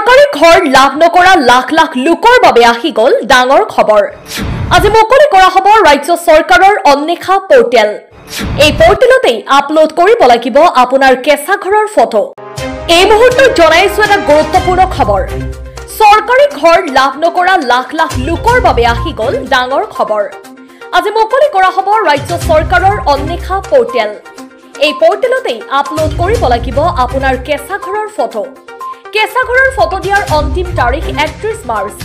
চৰকাৰী ঘৰ লাভ নকৰা লাখ লাখ লোকৰ বাবে আহি গ'ল ডাঙৰ খবৰ। আজি মুকলি কৰা হ'ব ৰাজ্য চৰকাৰৰ অন্বেষা পৰ্টেল। এই পৰ্টেলতেই আপলোড কৰিব লাগিব আপোনাৰ কেঁচা ঘৰৰ ফটো। এই মুহূৰ্তত জনাইছো এটা গুৰুত্বপূৰ্ণ খবৰ। চৰকাৰী ঘৰ লাভ নকৰা লাখ লাখ লোকৰ বাবে আহি গ'ল ডাঙৰ খবৰ। আজি মুকলি কৰা হ'ব ৰাজ্য চৰকাৰৰ অন্বেষা পৰ্টেল। এই পৰ্টেলতেই আপলোড কৰিব লাগিব আপোনাৰ কেঁচা ঘৰৰ ফটো। কেঁচা ঘৰৰ ফটো দিয়াৰ অন্তিম তাৰিখ 31 মাৰ্চ।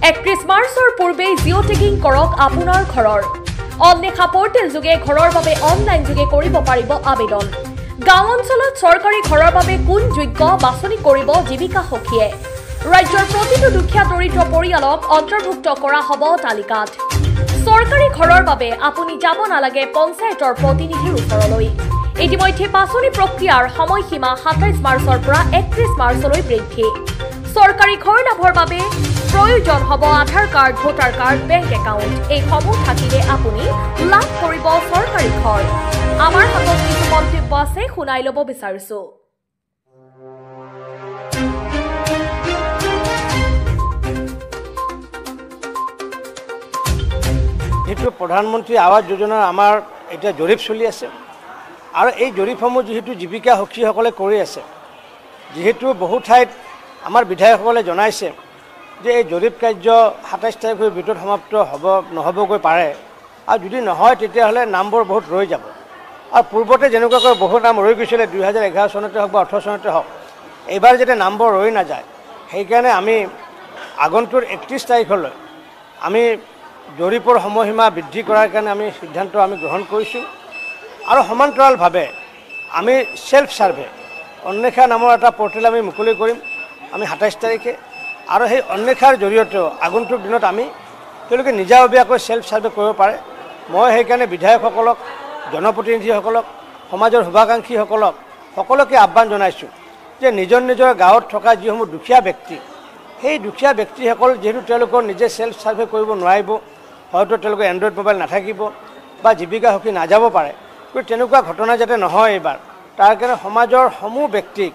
31 মাৰ্চৰ পূৰ্বেই জিঅ' টেগিং কৰক আপোনাৰ ঘৰৰ। অন্বেষা পৰ্টেল যোগে ঘৰৰ বাবে অনলাইন যোগে কৰিব পাৰিব আবেদন। গাঁও অঞ্চলত চৰকাৰী ঘৰৰ বাবে কোন যোগ্য বাছনি কৰিব জীৱিকা সখীয়ে। ৰাজ্যৰ প্ৰতিটো দুখীয়া দৰিদ্ৰ পৰিয়ালক অন্তৰ্ভুক্ত কৰা হ'ব তালিকাত। চৰকাৰী ঘৰৰ বাবে আপুনি যাব নালাগে পঞ্চায়তৰ প্ৰতিনিধিৰ ওচৰলৈ। ইতিমধ্যে বাছনি প্ৰক্ৰিয়াৰ সময়সীমা 27 মাৰ্চৰ পৰা 31 মাৰ্চলৈ বৃদ্ধি। চৰকাৰী ঘৰ লাভৰ বাবে প্ৰয়োজন হ'ব Aadhaar card, voter card, bank account. এইসমূহ থাকিলে আপুনি লাভ কৰিব চৰকাৰী ঘৰ। আমাৰ হাতত কিছু মন্তব্য আছে, শুনাই ল'ব বিচাৰিছো। যিটো প্ৰধানমন্ত্ৰী আৱাস যোজনাৰ আমাৰ এতিয়া জৰীপ চলি আছে আৰু এই জৰীপসমূহ যিহেতু জীৱিকা সখীসকলে কৰি আছে, যিহেতু বহু ঠাইত আমাৰ বিধায়কসকলে জনাইছে যে এই জৰীপ কাৰ্য 27 তাৰিখৰ ভিতৰত সমাপ্ত হ'ব নহ'বগৈ পাৰে আৰু যদি নহয় তেতিয়াহ'লে নামবোৰ বহুত ৰৈ যাব। আৰু পূৰ্বতে যেনেকুৱাকৈ বহু নাম ৰৈ গৈছিলে 2011 চনতে হওক বা 18 চনতে হওক, এইবাৰ যাতে নামবোৰ ৰৈ নাযায় সেইকাৰণে আমি আগন্তুক 31 তাৰিখলৈ আমি জৰীপৰ সময়সীমা বৃদ্ধি কৰাৰ কাৰণে আমি সিদ্ধান্ত আমি গ্ৰহণ কৰিছোঁ। আৰু সমান্তৰালভাৱে আমি চেল্ফ ছাৰ্ভে অন্বেষা নামৰ এটা পৰ্টেল আমি মুকলি কৰিম আমি 27 তাৰিখে। আৰু সেই অন্বেষাৰ জৰিয়তেও আগন্তুক দিনত আমি তেওঁলোকে নিজাববীয়াকৈ চেল্ফ ছাৰ্ভে কৰিব পাৰে। মই সেইকাৰণে বিধায়কসকলক, জনপ্ৰতিনিধিসকলক, সমাজৰ শুভাকাংক্ষীসকলক সকলোকে আহ্বান জনাইছোঁ যে নিজৰ নিজৰ গাঁৱত থকা যিসমূহ দুখীয়া ব্যক্তি, সেই দুখীয়া ব্যক্তিসকল যিহেতু তেওঁলোকৰ নিজে চেল্ফ ছাৰ্ভে কৰিব নোৱাৰিব, হয়তো তেওঁলোকৰ এণ্ড্ৰইড মোবাইল নাথাকিব বা জীৱিকা সখী নাযাব পাৰে, গতিকে তেনেকুৱা ঘটনা যাতে নহয় এইবাৰ, তাৰ কাৰণে সমাজৰ সমূহ ব্যক্তিক,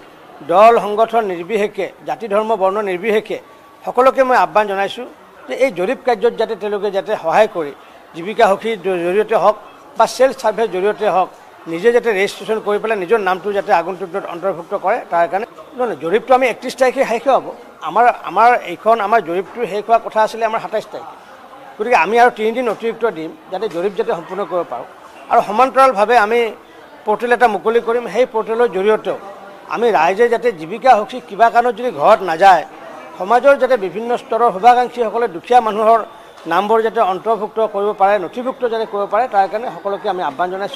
দল সংগঠন নিৰ্বিশেষে, জাতি ধৰ্ম বৰ্ণ নিৰ্বিশেষে সকলোকে মই আহ্বান জনাইছোঁ যে এই জৰীপ কাৰ্যত যাতে তেওঁলোকে যাতে সহায় কৰি জীৱিকা সখীৰ জৰিয়তে হওক বা চেল্ফ ছাৰ্ভেৰ জৰিয়তে হওক নিজে যাতে ৰেজিষ্ট্ৰেশ্যন কৰি পেলাই নিজৰ নামটো যাতে আগন্তুক দিনত অন্তৰ্ভুক্ত কৰে। তাৰ কাৰণে নহয়, জৰীপটো আমি 31 তাৰিখে শেষ হ'ব। আমাৰ আমাৰ এইখন আমাৰ জৰীপটো শেষ হোৱা কথা আছিলে আমাৰ 27 তাৰিখে, গতিকে আমি আৰু 3 দিন অতিৰিক্ত দিম যাতে জৰীপ যাতে সম্পূৰ্ণ কৰিব পাৰোঁ। আৰু সমান্তৰালভাৱে আমি পৰ্টেল এটা মুকলি কৰিম, সেই পৰ্টেলৰ জৰিয়তেও আমি ৰাইজে যাতে জীৱিকা সখী কিবা কাৰণত যদি ঘৰত নাযায়, সমাজৰ যাতে বিভিন্ন স্তৰৰ শুভাকাংক্ষীসকলে দুখীয়া মানুহৰ নামবোৰ যাতে অন্তৰ্ভুক্ত কৰিব পাৰে, নথিভুক্ত যাতে কৰিব পাৰে, তাৰ কাৰণে সকলোকে আমি আহ্বান জনাইছোঁ।